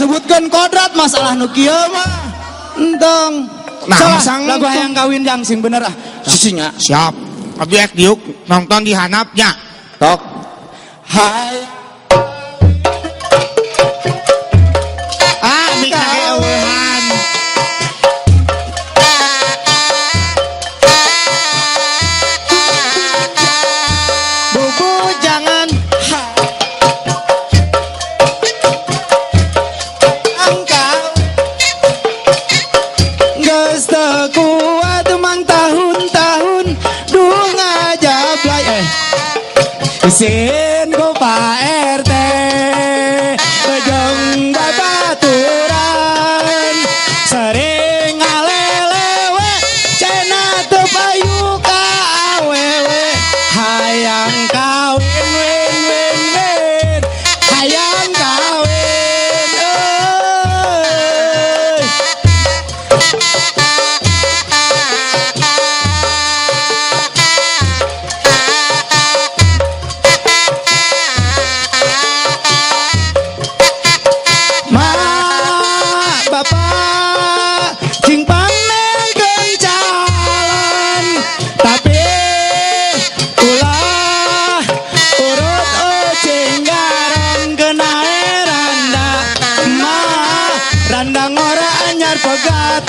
disebutkeun kodrat masalah nu kieu mah. Entong. Nah, salah lagu hayang kawin jang sing bener ah. Sisinya. Siap. Abdi ek diuk nonton di handapnya. Tok. Hai. Ah, mik eueuhan. Bubu jangan angkau geus teu kuat mang tahun-tahun duh ngajablay isin ku Pak RT jeung babaturan sering ngalelewe cenah teu payu ka awewe hayang kawin win win win hayang kawin euy. Ma bapak cing panengkeun calon tapi ulah urut ucing garong kenae randa ma randa ngora anyar pegat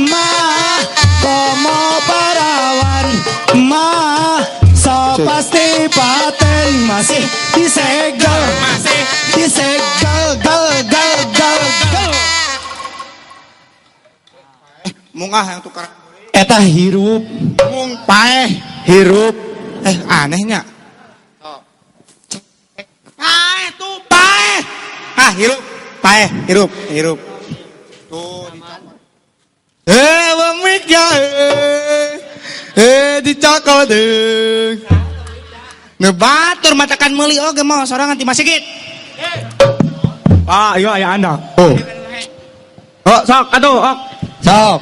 ma komo parawan ma so pasti paten masih disegel Masih disegel gel gel gel gel. Mungah yang tukar. Eta hirup Mung paeh. hirup Anehnya. Paeh tuh paeh. Ah, hirup. Paeh, hirup, hirup. Tuh mik ya. Dicokot deui. Ngebatur matakan meuli oge mau sorangan ti Mas Sigit. Ah, iya aya anda. Oh. Oh, sok atuh, ok. Sok.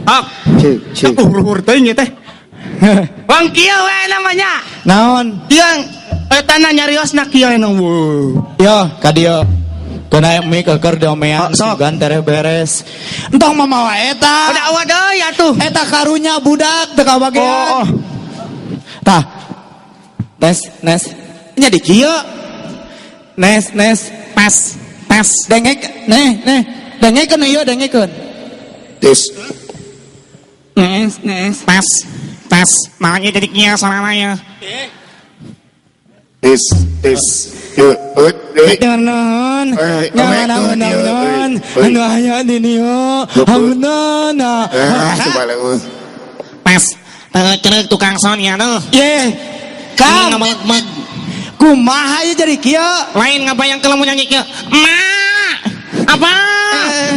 Ok. Cik, cik. Luhur teuing ieu teh. Wong kieu we namanya. Naon? Ieu etana nyariosna kieu anu. Yo, ka dieu. Kena mik keur diomean Oh, sok. sugan tereh beres. Entong mamawa eta. Udah awa deui atuh. Eta karunya budak teu kabagean. Oh, oh. Tah. Nes, nes. Nya di kieu. Nes, nes. Tes, tes. Dengek, neh, neh. Dengekeun ieu, dengekeun. Tes. Nes, nes. Tes, tes. Makanya jadi kieu sarana ya. Tes, tes. Yo, eh, Nuhun. Eh, Nuhun, nuhun. eh, Anu aya di dieu. Hapunten. Coba lagi. Tes. Teu tukang son ya tuh. Ye. Kang, Ngameleg-meg. kumaha ieu jadi kieu? Lain ngabayang kalau mau nyanyi kieu. Ma. Apa?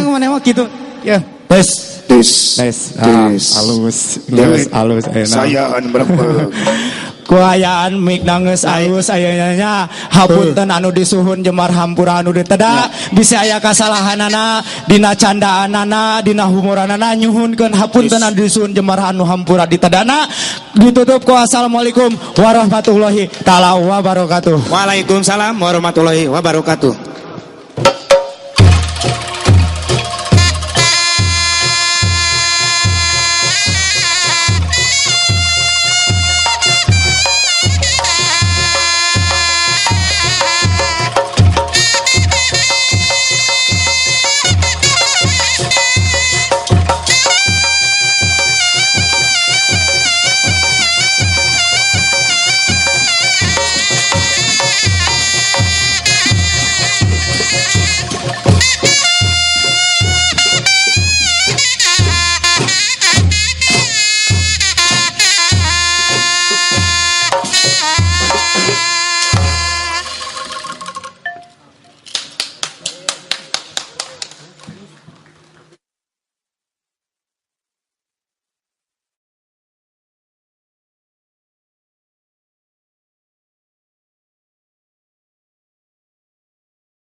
Mana mah kitu. Ya. Tes. Tes. Tes. Tes. Halus. Halus, halus enak. Saya anu berapa? Kuayaan mik nangeus alus ayeuna nya hapunten anu disuhun jemar hampura anu diteda bisa aya kasalahanana dina candaanana dina humoranana nyuhunkeun hapunten anu disuhun jemar anu hampura ditedana ditutup ku assalamualaikum warahmatullahi taala wabarakatuh. Waalaikumsalam warahmatullahi wabarakatuh.